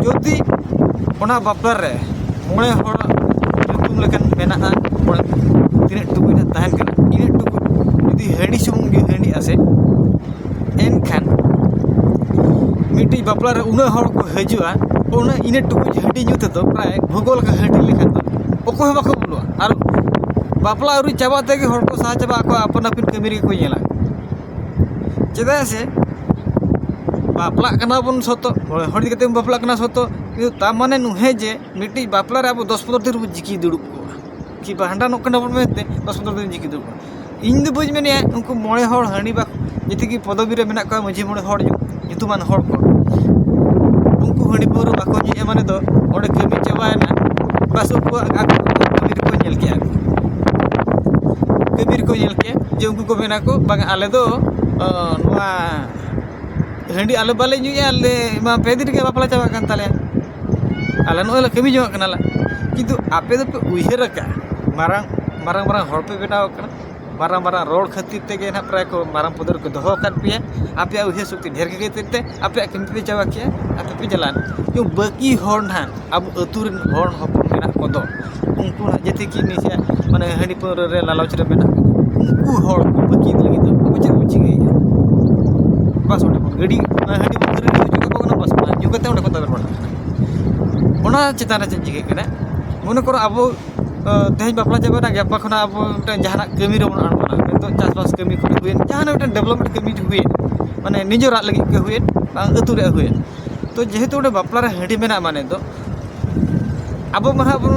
ᱡᱩᱫᱤ ᱚᱱᱟ ᱵᱟᱯᱞᱟ ᱨᱮ ᱢᱚᱬᱮ ᱦᱚᱲ ᱧᱩᱛᱩᱢ ᱞᱮᱠᱟᱱ ᱢᱮᱱᱟᱜᱼᱟ, ᱢᱚᱬᱮ ᱛᱤᱱᱟᱹᱜ ᱴᱩᱠᱩᱡ ᱱᱟᱜ ᱛᱟᱦᱮᱱ ᱠᱟᱱᱟ, ᱤᱱᱟᱹᱜ ᱴᱩᱠᱩᱡ ᱡᱩᱫᱤ ᱦᱟᱺᱰᱤ ᱥᱩᱢᱩᱝ ᱜᱮ ᱦᱟᱺᱰᱤᱜᱼᱟ ᱥᱮ, ᱮᱱᱠᱷᱟᱱ ᱢᱤᱫᱴᱤᱡ ᱵᱟᱯᱞᱟ ᱨᱮ ᱩᱱᱟᱹᱜ ᱦᱚᱲ ᱠᱚ ᱦᱤᱡᱩᱜᱼᱟ, ᱚᱱᱟ ᱤᱱᱟᱹ ᱴᱩᱠᱩᱡ ᱦᱟᱺᱰᱤ ᱧᱩ ᱛᱮᱫᱚ ᱯᱨᱟᱭ ᱵᱷᱩᱜᱳᱞ ᱞᱮᱠᱟ ᱦᱟᱺᱰᱤ ᱞᱮᱠᱷᱟᱱ ᱫᱚ ᱚᱠᱚᱭ ᱦᱚᱸ ᱵᱟᱠᱚ ᱵᱚᱞᱚᱜᱼᱟ᱾ ᱟᱨ ᱵᱟᱯᱞᱟ ᱟᱹᱣᱨᱤ ᱪᱟᱵᱟᱜ ᱛᱮᱜᱮ ᱦᱚᱲ ᱠᱚ ᱥᱟᱦᱟ ᱪᱟᱵᱟᱜ ᱟᱠᱚ, ᱟᱯᱟᱱ ᱟᱹᱯᱤᱱ ᱠᱟᱹᱢᱤ ᱨᱮᱜᱮ ᱠᱚ ᱧᱮᱞᱟ᱾ ᱪᱮᱫᱟᱜ ᱥᱮ ᱵᱟᱯᱞᱟᱜ ᱠᱟᱱᱟ ᱵᱚᱱ ᱥᱚᱛᱚ, ᱢᱚᱬᱮ ᱦᱚᱲ ᱤᱫᱤ ᱠᱟᱛᱮ ᱵᱚᱱ ᱵᱟᱯᱞᱟᱜ ᱠᱟᱱᱟ ᱥᱚᱛᱚ, ᱠᱤᱱᱛᱩ ᱛᱟᱨ ᱢᱟᱱᱮ ᱱᱩᱦᱮ ᱡᱮ ᱢᱤᱫᱴᱤᱡ ᱵᱟᱯᱞᱟ ᱨᱮ ᱟᱵᱚ ᱫᱚᱥ ᱯᱚᱱᱨᱚ ᱫᱤᱱ ᱨᱮᱵᱚᱱ ᱡᱤᱠᱤ ᱫᱩᱲᱩᱵ ᱠᱚᱜᱼᱟ, ᱠᱤ ᱵᱷᱟᱸᱰᱟᱱᱚᱜ ᱠᱟᱱᱟ ᱵᱚᱱ ᱢᱮᱱᱛᱮ ᱫᱚᱥ ᱯᱚᱱᱨᱚ ᱫᱤᱱ ᱡᱤᱠᱤ ᱫᱩᱲᱩᱵ ᱠᱚᱜᱼᱟ᱾ ᱤᱧ ᱫᱚ ᱵᱟᱹᱧ ᱢᱮᱱᱮᱫᱼᱟ ᱩᱱᱠᱩ ᱢᱚᱬᱮ ᱦᱚᱲ ᱦᱟᱺᱰᱤ ᱵᱟᱠᱚ, ᱡᱮᱛᱮ ᱠᱤ ᱯᱚᱫᱚᱵᱤ ᱨᱮ ᱢᱮᱱᱟᱜ ᱠᱚᱣᱟ, ᱢᱟᱹᱡᱷᱤ ᱢᱚᱬᱮ ᱦᱚᱲ ᱧᱩᱛᱩᱢᱟᱱ ᱦᱚᱲ ᱠᱚ, ᱩᱱᱠᱩ ᱦᱟᱺᱰᱤ ᱯᱟᱹᱣᱨᱟᱹ ᱵᱟᱠᱚ ᱧᱩᱭᱟ ᱢᱟᱱᱮ ᱫᱚ ᱚᱸᱰᱮ ᱠᱟᱹᱢᱤ ᱪᱟᱵᱟᱭᱮᱱᱟ, ᱵᱟᱥ ᱩᱱᱠᱩᱣᱟᱜ ᱟᱠᱚ ᱠᱟᱹᱢᱤ ᱨᱮᱠᱚ ᱧᱮᱞ ᱠᱮᱜᱼᱟ, ᱠᱟᱹᱢᱤ ᱨᱮᱠᱚ ᱧᱮᱞ ᱠᱮᱜᱼᱟ ᱡᱮ ᱩᱱᱠᱩ ᱠᱚ ᱢᱮᱱᱟ ᱠᱚ, "ᱵᱟᱝ, ᱟᱞᱮ ᱫᱚ ᱱᱚᱣᱟ ᱦᱟᱺᱰᱤ ᱟᱞᱮ ᱵᱟᱞᱮ ᱧᱩᱭᱟ, ᱟᱞᱮ ᱢᱟ ᱯᱮ ᱫᱤᱱ ᱨᱮᱜᱮ ᱵᱟᱯᱞᱟ ᱪᱟᱵᱟᱜ ᱠᱟᱱ ᱛᱟᱞᱮᱭᱟ, ᱟᱞᱮ ᱱᱚᱜᱼᱚᱭ ᱞᱮ ᱠᱟᱹᱢᱤ ᱡᱚᱝᱟᱜ ᱠᱟᱱᱟᱞᱮ, ᱠᱤᱱᱛᱩ ᱟᱯᱮ ᱫᱚᱯᱮ ᱩᱭᱦᱟᱹᱨ ᱟᱠᱟᱫᱼᱟ, ᱢᱟᱨᱟᱝ ᱢᱟᱨᱟᱝ ᱢᱟᱨᱟᱝ ᱦᱚᱲ ᱯᱮ ᱵᱮᱱᱟᱣ ᱟᱠᱟᱱᱟ, ᱢᱟᱨᱟᱝ ᱢᱟᱨᱟᱝ ᱨᱚᱲ ᱠᱷᱟᱹᱛᱤᱨ ᱛᱮᱜᱮ ᱱᱟᱦᱟᱜ ᱯᱨᱟᱭ ᱠᱚ ᱢᱟᱨᱟᱝ ᱯᱚᱫ ᱨᱮᱠᱚ ᱫᱚᱦᱚ ᱟᱠᱟᱫ ᱯᱮᱭᱟ, ᱟᱯᱮᱭᱟᱜ ᱩᱭᱦᱟᱹᱨ ᱥᱚᱠᱛᱤ ᱰᱷᱮᱨ ᱠᱷᱟᱹᱛᱤᱨ ᱛᱮ ᱟᱯᱮᱭᱟᱜ ᱠᱟᱹᱢᱤ ᱯᱮ ᱪᱟᱵᱟ ᱠᱮᱜᱼᱟ, ᱟᱯᱮ ᱯᱮ ᱪᱟᱞᱟᱜᱼᱟ, ᱠᱤᱱᱛᱩ ᱵᱟᱹᱠᱤ ᱦᱚᱲ ᱱᱟᱦᱟᱜ ᱟᱵᱚ ᱟᱹᱛᱩ ᱨᱮᱱ ᱦᱚᱲ ᱦᱚᱯᱚᱱ ᱢᱮᱱᱟᱜ ᱠᱚᱫᱚ, ᱩᱱᱠᱩ ᱱᱟᱦᱟᱜ ᱡᱮᱛᱮ ᱠᱤ ᱱᱤᱥᱟ ᱢᱟᱱᱮ ᱦᱟᱺᱰᱤ ᱯᱟᱹᱣᱨᱟᱹ ᱨᱮ ᱞᱟᱞᱚᱪ ᱨᱮ ᱢᱮᱱᱟᱜ ᱠᱚᱫᱚ, ᱩᱱᱠᱩ ᱦᱚᱲ ᱠᱚ ᱵᱟᱹᱠᱤ ᱞᱟᱹᱜᱤᱫ ᱫᱚ ᱟᱵᱚ ᱪᱮᱫ ᱵᱚᱱ ᱪᱤᱠᱟᱹᱭᱮᱫᱼᱟ? ᱵᱟᱥ ᱚᱸᱰᱮ ᱵᱚᱱ ᱜᱟᱹᱰᱤ, ᱦᱟᱺᱰᱤ ᱵᱚᱱ ᱠᱤᱨᱤᱧ ᱦᱚᱪᱚ ᱠᱟᱠᱚ ᱠᱟᱱᱟ, ᱵᱟᱥ ᱚᱱᱟ ᱧᱩ ᱠᱟᱛᱮ ᱚᱸᱰᱮ ᱠᱚ ᱛᱟᱵᱮᱨ ᱵᱟᱲᱟᱜ ᱠᱟᱱᱟ᱾ ᱚᱱᱟ ᱪᱮᱛᱟᱱ ᱨᱮ ᱪᱮᱫ ᱪᱤᱠᱟᱹᱜ ᱠᱟᱱᱟ? ᱢᱚᱱᱮ ᱠᱚᱨᱚ ᱟᱵᱚ ᱛᱮᱦᱮᱧ ᱵᱟᱯᱞᱟ ᱪᱟᱵᱟᱭᱮᱱᱟ, ᱜᱟᱯᱟ ᱠᱷᱚᱱᱟᱜ ᱟᱵᱚ ᱢᱤᱫᱴᱟᱝ ᱡᱟᱦᱟᱱᱟᱜ ᱠᱟᱹᱢᱤ ᱨᱮᱵᱚᱱ ᱟᱬᱜᱚᱱᱟ, ᱢᱮᱱᱫᱚ ᱪᱟᱥᱵᱟᱥ ᱠᱟᱹᱢᱤ ᱠᱚᱨᱮ ᱦᱩᱭᱮᱱ, ᱡᱟᱦᱟᱱᱟᱜ ᱢᱤᱫᱴᱟᱝ ᱰᱮᱵᱷᱞᱚᱯᱢᱮᱱᱴ ᱠᱟᱹᱢᱤ ᱦᱩᱭᱮᱱ, ᱢᱟᱱᱮ ᱱᱤᱡᱮᱨᱟᱜ ᱞᱟᱹᱜᱤᱫ ᱜᱮ ᱦᱩᱭᱮᱱ, ᱵᱟᱝ ᱟᱹᱛᱩ ᱨᱮᱭᱟᱜ ᱦᱩᱭᱮᱱ, ᱛᱚ ᱡᱮᱦᱮᱛᱩ ᱚᱸᱰᱮ ᱵᱟᱯᱞᱟ ᱨᱮ ᱦᱟᱺᱰᱤ ᱢᱮᱱᱟᱜ ᱢᱟᱱᱮ ᱫᱚ ᱟᱵᱚ ᱢᱟ ᱦᱟᱸᱜ ᱵᱚᱱ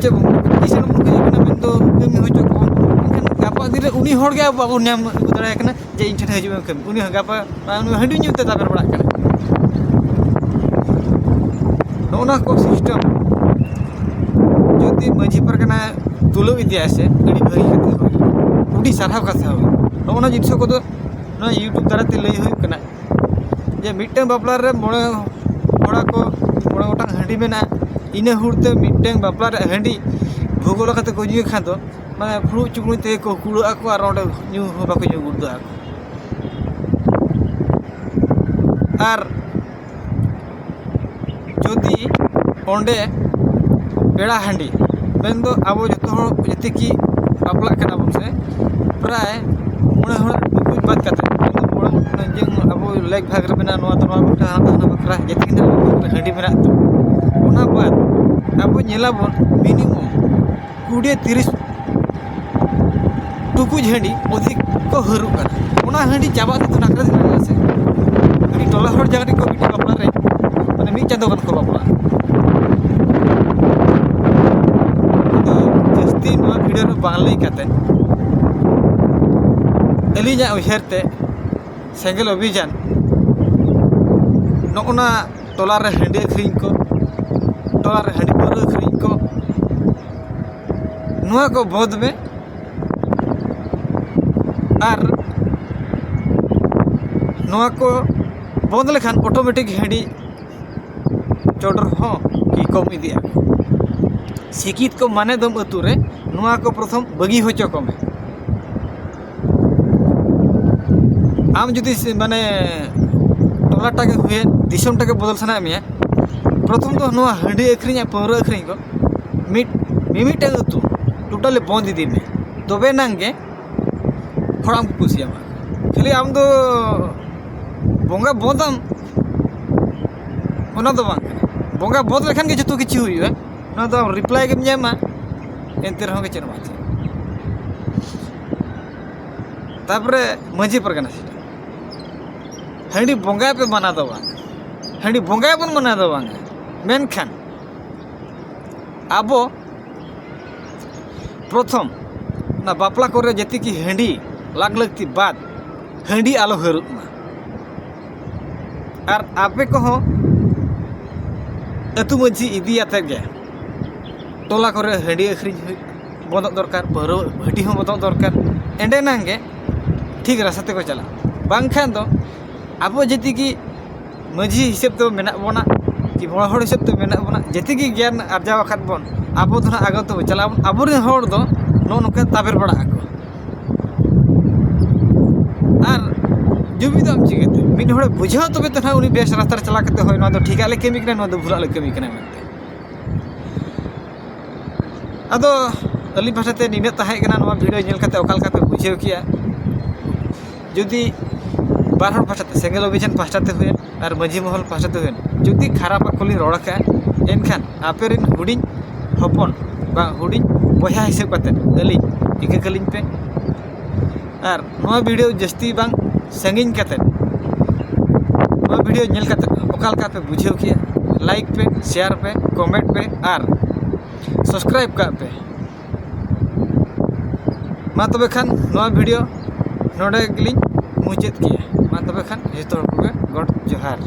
ᱪᱮᱫ ᱵᱚᱱ ᱤᱥᱤᱱ ᱵᱚᱱ ᱦᱩᱭᱩᱜ ᱠᱟᱱᱟ, ᱢᱮᱱᱫᱚ ᱠᱟᱹᱢᱤ ᱦᱚᱪᱚ ᱠᱚ, ᱢᱮᱱᱠᱷᱟᱱ ᱜᱟᱯᱟ ᱫᱤᱱ ᱨᱮ ᱩᱱᱤ ᱦᱚᱲ ᱜᱮ ᱟᱵᱚ ᱵᱟᱵᱚᱱ ᱧᱟᱢ ᱟᱹᱜᱩ ᱫᱟᱲᱮᱭᱟᱭ ᱠᱟᱱᱟ ᱡᱮ ᱤᱧ ᱴᱷᱮᱱ ᱦᱤᱡᱩᱜ ᱢᱮ ᱠᱟᱹᱢᱤ, ᱩᱱᱤ ᱦᱚᱸ ᱜᱟᱯᱟ ᱩᱱᱤ ᱦᱟᱺᱰᱤ ᱧᱩ ᱛᱮ ᱛᱟᱵᱮᱨ ᱵᱟᱲᱟᱜ ᱠᱟᱱᱟ᱾ ᱱᱚᱜᱼᱚ ᱱᱚᱣᱟ ᱠᱚ ᱥᱤᱥᱴᱮᱢ ᱡᱩᱫᱤ ᱢᱟᱹᱡᱷᱤ ᱯᱟᱨᱜᱟᱱᱟ ᱛᱩᱞᱟᱹᱣ ᱤᱫᱤᱭᱟ ᱥᱮ, ᱟᱹᱰᱤ ᱵᱷᱟᱹᱜᱤ ᱠᱟᱛᱷᱟ ᱦᱩᱭᱩᱜᱼᱟ, ᱟᱹᱰᱤ ᱥᱟᱨᱦᱟᱣ ᱠᱟᱛᱷᱟ ᱦᱩᱭᱩᱜᱼᱟ᱾ ᱱᱚᱜᱼᱚ ᱱᱚᱣᱟ ᱡᱤᱱᱤᱥ ᱠᱚᱫᱚ ᱱᱚᱣᱟ YouTube ᱫᱟᱨᱟᱭ ᱛᱮ ᱞᱟᱹᱭ ᱦᱩᱭᱩᱜ ᱠᱟᱱᱟ ᱡᱮ ᱢᱤᱫᱴᱟᱝ ᱵᱟᱯᱞᱟ ᱨᱮ ᱢᱚᱬᱮ ᱦᱚᱲᱟ ᱠᱚ, ᱢᱚᱬᱮ ᱜᱚᱴᱟᱝ ᱦᱟᱺᱰᱤ ᱢᱮᱱᱟᱜᱼᱟ, ᱤᱱᱟᱹ ᱦᱩᱲ ᱛᱮ ᱢᱤᱫᱴᱟᱝ ᱵᱟᱯᱞᱟ ᱨᱮ ᱦᱟᱺᱰᱤ ᱵᱷᱩᱜᱳᱞ ᱠᱟᱛᱮ ᱠᱚ ᱧᱩᱭ ᱠᱷᱟᱱ ᱫᱚ ᱢᱟᱱᱮ ᱯᱷᱩᱲᱩᱜ ᱪᱩᱠᱲᱩᱡ ᱛᱮᱜᱮ ᱠᱚ ᱠᱩᱲᱟᱹᱜ ᱟᱠᱚ ᱟᱨ ᱚᱸᱰᱮ ᱧᱩ ᱦᱚᱸ ᱵᱟᱠᱚ ᱧᱩ ᱜᱩᱲᱫᱟᱹᱜ ᱟᱠᱚ᱾ ᱟᱨ ᱡᱩᱫᱤ ᱚᱸᱰᱮ ᱯᱮᱲᱟ ᱦᱟᱺᱰᱤ, ᱢᱮᱱᱫᱚ ᱟᱵᱚ ᱡᱚᱛᱚ ᱦᱚᱲ ᱡᱮᱛᱮ ᱠᱤ ᱵᱟᱯᱞᱟᱜ ᱠᱟᱱᱟ ᱵᱚᱱ ᱥᱮ, ᱯᱨᱟᱭ ᱢᱚᱬᱮ ᱦᱚᱲᱟᱜ ᱴᱩᱠᱩᱡ ᱵᱟᱫ ᱠᱟᱛᱮ, ᱢᱮᱱᱫᱚ ᱢᱚᱬᱮ ᱦᱚᱲ ᱡᱮ ᱟᱵᱚ ᱞᱮᱠ ᱵᱷᱟᱜᱽ ᱨᱮ ᱢᱮᱱᱟᱜᱼᱟ, ᱱᱚᱣᱟ ᱫᱚ ᱱᱚᱣᱟ ᱵᱟᱠᱷᱨᱟ, ᱦᱟᱱᱟ ᱫᱚ ᱦᱟᱱᱟ ᱵᱟᱠᱷᱨᱟ, ᱡᱮᱛᱮ ᱜᱮ ᱦᱟᱺᱰᱤ ᱢᱮᱱᱟᱜ ᱛᱟᱵᱚᱱᱟ᱾ ᱚᱱᱟ ᱵᱟᱫ ᱟᱵᱚ ᱧᱮᱞᱟᱵᱚᱱ ᱢᱤᱱᱤᱢᱟᱢ ᱠᱩᱲᱤ ᱛᱤᱨᱤᱥ ᱴᱩᱠᱩᱡ ᱦᱟᱺᱰᱤ ᱚᱫᱷᱤᱠ ᱠᱚ ᱦᱟᱹᱨᱩᱜ ᱠᱟᱱᱟ᱾ ᱚᱱᱟ ᱦᱟᱺᱰᱤ ᱪᱟᱵᱟᱜ ᱛᱮᱫᱚ ᱰᱟᱠᱛᱟᱨ ᱫᱚ ᱞᱟᱜᱟᱜᱼᱟ ᱥᱮ? ᱟᱹᱰᱤ ᱴᱚᱞᱟ ᱦᱚᱲ ᱡᱟᱦᱟᱸ ᱨᱮᱠᱚ ᱢᱤᱫᱴᱮᱱ ᱵᱟᱯᱞᱟ ᱨᱮ ᱢᱟᱱᱮ ᱢᱤᱫ ᱪᱟᱸᱫᱳ ᱜᱟᱱ ᱠᱚ ᱵᱟᱯᱞᱟᱜᱼᱟ᱾ ᱟᱫᱚ ᱡᱟᱹᱥᱛᱤ ᱱᱚᱣᱟ ᱵᱷᱤᱰᱤᱭᱳ ᱨᱮ ᱵᱟᱝ ᱞᱟᱹᱭ ᱠᱟᱛᱮ ᱟᱹᱞᱤᱧᱟᱜ ᱩᱭᱦᱟᱹᱨ ᱛᱮ ᱥᱮᱸᱜᱮᱞ ᱚᱵᱷᱤᱡᱟᱱ ᱱᱚᱜᱼᱚ ᱱᱟ ᱴᱚᱞᱟ ᱨᱮ ᱦᱟᱺᱰᱤ ᱟᱹᱠᱷᱨᱤᱧ ᱠᱚ, ᱴᱚᱞᱟ ᱨᱮ ᱦᱟᱺᱰᱤ ᱯᱟᱹᱣᱨᱟᱹ ᱟᱹᱠᱷᱨᱤᱧ ᱠᱚ, ᱱᱚᱣᱟ ᱠᱚ ᱵᱚᱸᱫᱽ ᱢᱮ᱾ ᱟᱨ ᱱᱚᱣᱟ ᱠᱚ ᱵᱚᱸᱫᱽ ᱞᱮᱠᱷᱟᱱ ᱚᱴᱳᱢᱮᱴᱤᱠ ᱦᱟᱺᱰᱤ ᱪᱚᱰᱚᱨ ᱦᱚᱸ ᱠᱤ ᱠᱚᱢ ᱤᱫᱤᱜᱼᱟ᱾ ᱥᱤᱠᱠᱷᱤᱛ ᱠᱚ ᱢᱟᱱᱮ ᱫᱚᱢ ᱟᱹᱛᱩ ᱨᱮ ᱱᱚᱣᱟ ᱠᱚ ᱯᱨᱚᱛᱷᱚᱢ ᱵᱟᱹᱜᱤ ᱦᱚᱪᱚ ᱠᱚᱢᱮ᱾ ᱟᱢ ᱡᱩᱫᱤ ᱥᱮ-, ᱢᱟᱱᱮ ᱴᱚᱞᱟᱴᱟᱜ ᱜᱮ ᱦᱩᱭᱮᱱ, ᱫᱤᱥᱚᱢᱴᱟᱜ ᱜᱮ ᱵᱚᱫᱚᱞ ᱥᱟᱱᱟᱭᱮᱫ ᱢᱮᱭᱟ, ᱯᱨᱚᱛᱷᱚᱢ ᱫᱚ ᱱᱚᱣᱟ ᱦᱟᱺᱰᱤ ᱟᱹᱠᱷᱨᱤᱧ ᱟᱨ ᱯᱟᱹᱣᱨᱟᱹ ᱟᱹᱠᱷᱨᱤᱧ ᱠᱚ ᱢᱤᱫ, ᱢᱤᱢᱤᱫᱴᱟᱝ ᱟᱹᱛᱩ ᱴᱳᱴᱟᱞᱤ ᱵᱚᱱᱫ ᱤᱫᱤ ᱢᱮ, ᱛᱚᱵᱮ ᱮᱱᱟᱝ ᱜᱮ ᱦᱚᱲ ᱟᱢ ᱠᱚ ᱠᱩᱥᱤᱭᱟᱢᱟ᱾ ᱠᱷᱟᱹᱞᱤ ᱟᱢ ᱫᱚ ᱵᱚᱸᱜᱟ ᱵᱚᱸᱫᱟᱢ, ᱚᱱᱟ ᱫᱚ ᱵᱟᱝ ᱠᱟᱱᱟ᱾ ᱵᱚᱸᱜᱟ ᱵᱚᱸᱫ ᱞᱮᱠᱷᱟᱱ ᱜᱮ ᱡᱚᱛᱚ ᱠᱤᱪᱷᱩ ᱦᱩᱭᱩᱜᱼᱟ, ᱚᱱᱟ ᱫᱚ ᱟᱢ ᱨᱤᱯᱞᱟᱭ ᱜᱮᱢ ᱧᱟᱢᱟ, ᱮᱱᱛᱮ ᱨᱮᱦᱚᱸ ᱜᱮ ᱪᱮᱫ ᱦᱚᱸ ᱵᱟᱝ ᱪᱤᱠᱟᱹᱜᱼᱟ᱾ ᱛᱟᱨᱯᱚᱨᱮ ᱢᱟᱹᱡᱷᱤ ᱯᱟᱨᱜᱟᱱᱟ ᱥᱮᱴᱟ, ᱦᱟᱺᱰᱤ ᱵᱚᱸᱜᱟᱭ ᱯᱮ ᱢᱟᱱᱟ ᱫᱚ ᱵᱟᱝ, ᱦᱟᱺᱰᱤ ᱵᱚᱸᱜᱟᱭ ᱵᱚᱱ ᱢᱟᱱᱟ ᱫᱚ ᱵᱟᱝ, ᱢᱮᱱᱠᱷᱟᱱ ᱟᱵᱚ ᱯᱨᱚᱛᱷᱚᱢ ᱚᱱᱟ ᱵᱟᱯᱞᱟ ᱠᱚᱨᱮ ᱡᱮᱛᱮ ᱠᱤ ᱦᱟᱺᱰᱤ ᱞᱟᱜᱽ ᱞᱟᱹᱠᱛᱤ ᱵᱟᱫ ᱦᱟᱺᱰᱤ ᱟᱞᱚ ᱦᱟᱹᱨᱩᱜ ᱢᱟ᱾ ᱟᱨ ᱟᱯᱮ ᱠᱚᱦᱚᱸ ᱟᱹᱛᱩ ᱢᱟᱹᱡᱷᱤ ᱤᱫᱤ ᱟᱛᱮᱫ ᱜᱮ ᱴᱚᱞᱟ ᱠᱚᱨᱮ ᱦᱟᱺᱰᱤ ᱟᱹᱠᱷᱨᱤᱧ ᱦᱩᱭ-, ᱵᱚᱱᱫᱚᱜ ᱫᱚᱨᱠᱟᱨ, ᱯᱟᱹᱣᱨᱟᱹ ᱵᱷᱟᱹᱴᱤ ᱦᱚᱸ ᱵᱚᱱᱫᱚᱜ ᱫᱚᱨᱠᱟᱨ᱾ ᱮᱸᱰᱮᱱᱟᱝ ᱜᱮ ᱴᱷᱤᱠ ᱨᱟᱥᱛᱟ ᱛᱮᱠᱚ ᱪᱟᱞᱟᱜᱼᱟ᱾ ᱵᱟᱝᱠᱷᱟᱱ ᱫᱚ ᱟᱵᱚ ᱡᱮᱛᱮ ᱜᱮ ᱢᱟᱹᱡᱷᱤ ᱦᱤᱥᱟᱹᱵ ᱛᱮ ᱢᱮᱱᱟᱜ ᱵᱚᱱᱟ, ᱠᱤ ᱢᱚᱬᱮ ᱦᱚᱲ ᱦᱤᱥᱟᱹᱵ ᱛᱮ ᱢᱮᱱᱟᱜ ᱵᱚᱱᱟ, ᱡᱮᱛᱮ ᱜᱮ ᱜᱮᱭᱟᱱ ᱟᱨᱡᱟᱣ ᱟᱠᱟᱫ ᱵᱚᱱ, ᱟᱵᱚ ᱫᱚ ᱱᱟᱦᱟᱜ ᱟᱜᱟᱢ ᱛᱮᱵᱚᱱ ᱪᱟᱞᱟᱜ ᱟᱵᱚᱱ᱾ ᱟᱵᱚᱨᱮᱱ ᱦᱚᱲ ᱫᱚ ᱱᱚᱜᱼᱚ ᱱᱚᱝᱠᱟ ᱛᱟᱵᱮᱨ ᱵᱟᱲᱟᱜ ᱟᱠᱚ᱾ ᱟᱨ ᱡᱩᱢᱤᱫ ᱫᱚ ᱟᱢ ᱪᱤᱠᱟᱹᱛᱮ? ᱢᱤᱫ ᱦᱚᱲᱮ ᱵᱩᱡᱷᱟᱹᱣ ᱛᱚᱵᱮ ᱛᱚ ᱱᱟᱦᱟᱜ ᱩᱱᱤ ᱵᱮᱥ ᱨᱟᱥᱛᱟ ᱨᱮ ᱪᱟᱞᱟᱣ ᱠᱟᱛᱮ, ᱦᱳᱭ, ᱱᱚᱣᱟ ᱫᱚ ᱴᱷᱤᱠᱟᱜ ᱞᱮ ᱠᱟᱹᱢᱤ ᱠᱟᱱᱟ, ᱱᱚᱣᱟ ᱫᱚ ᱵᱷᱩᱞᱟᱜ ᱞᱮ ᱠᱟᱹᱢᱤ ᱠᱟᱱᱟ ᱢᱮᱱᱛᱮ᱾ ᱟᱫᱚ ᱟᱹᱞᱤᱧ ᱯᱟᱦᱴᱟ ᱛᱮ ᱱᱤᱱᱟᱹᱜ ᱛᱟᱦᱮᱸ ᱠᱟᱱᱟ, ᱱᱚᱣᱟ ᱵᱷᱤᱰᱤᱭᱳ ᱧᱮᱞ ᱠᱟᱛᱮ ᱚᱠᱟ ᱞᱮᱠᱟ ᱯᱮ ᱵᱩᱡᱷᱟᱹᱣ ᱠᱮᱜᱼᱟ? ᱡᱩᱫᱤ ᱵᱟᱨ ᱦᱚᱲ ᱯᱟᱦᱴᱟ ᱛᱮ, ᱥᱮᱸᱜᱮᱞ ᱚᱵᱷᱤᱡᱟᱱ ᱯᱟᱦᱴᱟ ᱛᱮ ᱦᱩᱭᱮᱱ ᱟᱨ ᱢᱟᱹᱡᱷᱤ ᱢᱚᱦᱚᱞ ᱯᱟᱦᱴᱟ ᱛᱮ ᱦᱩᱭᱮᱱ, ᱡᱩᱫᱤ ᱠᱷᱟᱨᱟᱯᱟᱜ ᱠᱚᱞᱤᱧ ᱨᱚᱲ ᱟᱠᱟᱫᱼᱟ, ᱮᱱᱠᱷᱟᱱ ᱟᱯᱮ ᱨᱮᱱ ᱦᱩᱰᱤᱧ ᱦᱚᱯᱚᱱ ᱵᱟ ᱦᱩᱰᱤᱧ ᱵᱚᱭᱦᱟ ᱦᱤᱥᱟᱹᱵ ᱠᱟᱛᱮ ᱟᱹᱞᱤᱧ ᱤᱠᱟᱹ ᱠᱟᱹᱞᱤᱧ ᱯᱮ᱾ ᱟᱨ ᱱᱚᱣᱟ ᱵᱷᱤᱰᱤᱭᱳ ᱡᱟᱹᱥᱛᱤ ᱵᱟᱝ ᱥᱟᱺᱜᱤᱧ ᱠᱟᱛᱮ, ᱱᱚᱣᱟ ᱵᱷᱤᱰᱤᱭᱳ ᱧᱮᱞ ᱠᱟᱛᱮ ᱚᱠᱟ ᱞᱮᱠᱟ ᱯᱮ ᱵᱩᱡᱷᱟᱹᱣ ᱠᱮᱜᱼᱟ, ᱞᱟᱭᱤᱠ ᱯᱮ, ᱥᱮᱭᱟᱨ ᱯᱮ, ᱠᱚᱢᱮᱱᱴ ᱯᱮ ᱟᱨ ᱥᱟᱵᱥᱠᱨᱟᱭᱤᱵ ᱠᱟᱜ ᱯᱮ᱾ ᱢᱟ ᱛᱚᱵᱮ ᱠᱷᱟᱱ ᱱᱚᱣᱟ ᱵᱷᱤᱰᱤᱭᱳ ᱱᱚᱰᱮ ᱜᱮᱞᱤᱧ ᱢᱩᱪᱟᱹᱫ ᱠᱮᱜᱼᱟ᱾ ᱢᱟ ᱛᱚᱵᱮ ᱠᱷᱟᱱ ᱡᱚᱛᱚ ᱦᱚᱲ ᱠᱚᱜᱮ ᱜᱚᱰ ᱡᱚᱦᱟᱨ᱾